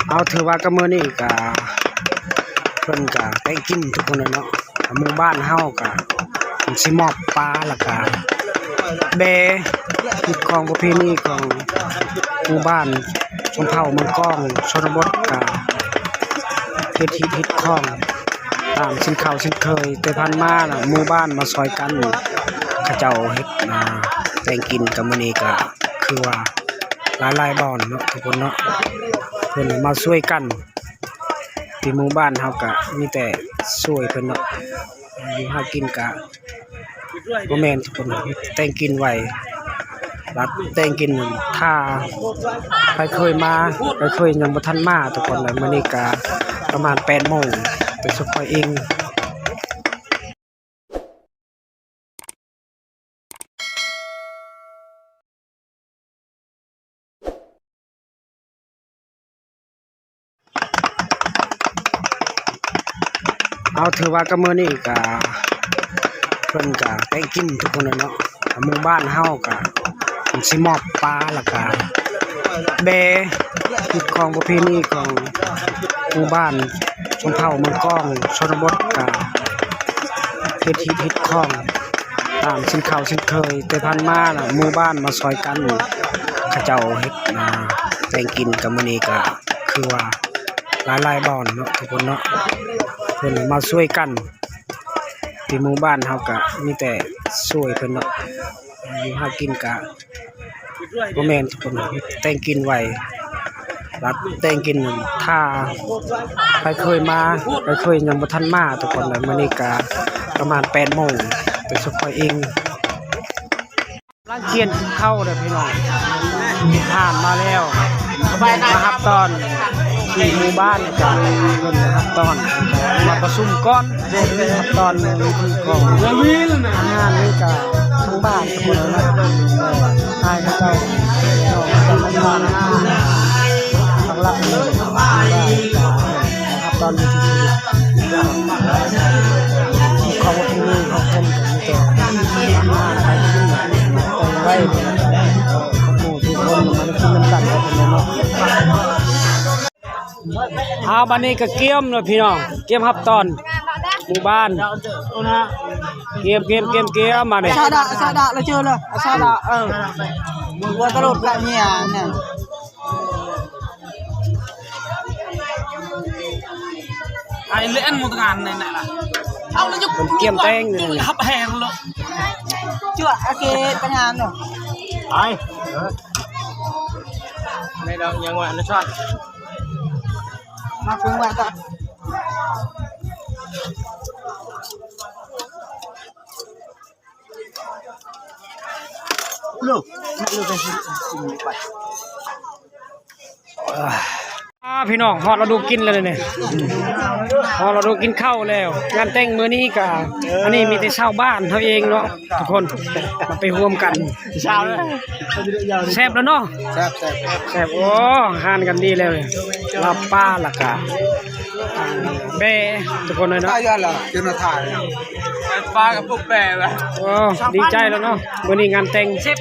ເອົາ ຖືວ່າກະມື້ນີ້ກະ ເພິ່ນກະໄດ້ກິນທຸກຄົນແຫຼະເນາະ. ໝູ່ບ້ານເຮົາກະຊິມອບປາ ແລ້ວກະແບ ຮີດຄອງປະເພນີຂອງໝູ່ບ້ານຊົນເຜົ່າເມືອງກອງ ຊົນນະບົດ ກະເຮັດຮີດຮີດຄອງຕາມເຊັ່ນເກົ່າເຊັ່ນເຄີຍ. ແຕ່ຜ່ານມານະ ໝູ່ບ້ານມາຊ່ອຍກັນ ເຂົາເຈົ້າເຮັດ ອ່າ ແຕ່ງກິນ. ກະມື້ນີ້ກະຄືວ່າ ຫຼາຍໆບ່ອນເນາະ ທຸກຄົນເນາະ ເພິ່ນມາຊ່ວຍກັນ. ທີ່ໝູ່ບ້ານເຮົາກະມີແຕ່ຊ່ວຍເພິ່ນເນາະ ຢູ່ຫາກິນກະບໍ່ແມ່ນທຸກຄົນ ແຕ່ງກິນໄວ ລັດແຕ່ງກິນ ຖ້າໃຜເຄີຍມາ ໃຜເຄີຍຍັງບໍ່ທັນມາທຸກຄົນ. ແລ້ວມື້ນີ້ກະປະມານແປດໂມງ ແຕ່ສຸກຂ້ອຍເອງ. ເອົາ ຖືວ່າກະມື້ນີ້ກະ ເພິ່ນກະໄດ້ກິນທຸກຄົນແຫຼະເນາະ. ໝູ່ບ້ານເຮົາກະຊິມອບປາ ແລ້ວກະແບ ຮີດຄອງປະເພນີຂອງໝູ່ບ້ານຊົນເຜົ່າເມືອງກອງ ຊົນນະບົດ ກະເຮັດຮີດຮີດຄອງຕາມເຊັ່ນເກົ່າເຊັ່ນເຄີຍ. ແຕ່ຜ່ານມານະ ໝູ່ບ້ານມາຊ່ອຍກັນ ເຂົາເຈົ້າເຮັດ ອ່າ ແຕ່ງກິນ. ກະມື້ນີ້ກະຄືວ່າ ຫຼາຍໆບ່ອນເນາະ ທຸກຄົນເນາະ ເພິ່ນມາຊ່ວຍກັນ. ທີ່ໝູ່ບ້ານເຮົາກະມີແຕ່ຊ່ວຍເພິ່ນເນາະ ຢູ່ຫາກິນກະບໍ່ແມ່ນທຸກຄົນ ແຕ່ງກິນໄວ ລັດແຕ່ງກິນ ຖ້າໃຜເຄີຍມາ ໃຜເຄີຍຍັງບໍ່ທັນມາທຸກຄົນ. ແລ້ວມື້ນີ້ກະປະມານແປດໂມງ ແຕ່ສຸກຂ້ອຍເອງ. ກຳລັງກຽມເຂົ້າເດີພີ່ນ້ອງ ທານມາແລ້ວ ມາຮັບຕ້ອນທີ່ໝູ່ບ້ານ ຈາກເພິ່ນຮັບຕ້ອນ ມາປະຊຸມກ່ອນ ຮັບຕ້ອນໃນວິທີຂອງງານນີ້ກະທາງບ້ານທຸກຄົນເນາະ ເອີ ອ້າຍເຂົາເຈົ້າ ນ້ອງເຂົາເຈົ້າມາທານທາງຫຼັກນີ້ ຮັບຕ້ອນວິທີ ຂອງທີ່ນີ້ຂອງເພິ່ນກະມີແຕ່ອາຫານການກິນ ແຕ່ງໄວ້ ໝູ່ທຸກຄົນມາກິນນຳກັນເນາະ. ເອົາ ບາດນີ້ກະກຽມແລ້ວພີ່ນ້ອງ ກຽມຮັບຕ້ອນໝູ່ບ້ານ ກຽມ ກຽມ ກຽມ ກຽມ ບາດນີ້ ສາດະ ສາດະ ລະເຈີລະ ສາດະ ເອີ ບໍ່ຕະຫຼົດກະເມຍນະ. ໄອ້ເລນໝົດງານນີ້ນະ ເອົາລະຢູ່ ເພິ່ນກຽມແຕ່ງນີ້ ຮັບແຮງໂລດ ຈົວະອາເກຕະງານເນາະ ໄປ ແມ່ດອກຍັງວ່າອັນນັ້ນຊອນ ມາເບິ່ງວ່າຕະ ອ່າ ພີ່ນ້ອງ ຮອດລະດູກິນແລ້ວນີ້ ຮອດລະດູກິນເຂົ້າແລ້ວ. ງານແຕ່ງມື້ນີ້ກະ ອັນນີ້ມີແຕ່ຊາວບ້ານເຮົາເອງເນາະ ທຸກຄົນ ມາໄປຮ່ວມກັນ ແຊບແລ້ວເນາະ ແຊບ ແຊບ ແຊບ. ໂອ້ ຮ່ານກັນດີແລ້ວ ລາບປາ ແລ້ວກະ ແບ ທຸກຄົນເອີຍເນາະ ປາກັບປຸກແບລະ. ໂອ້ ດີໃຈແລ້ວເນາະ ມື້ນີ້ງານແຕ່ງ ເອີ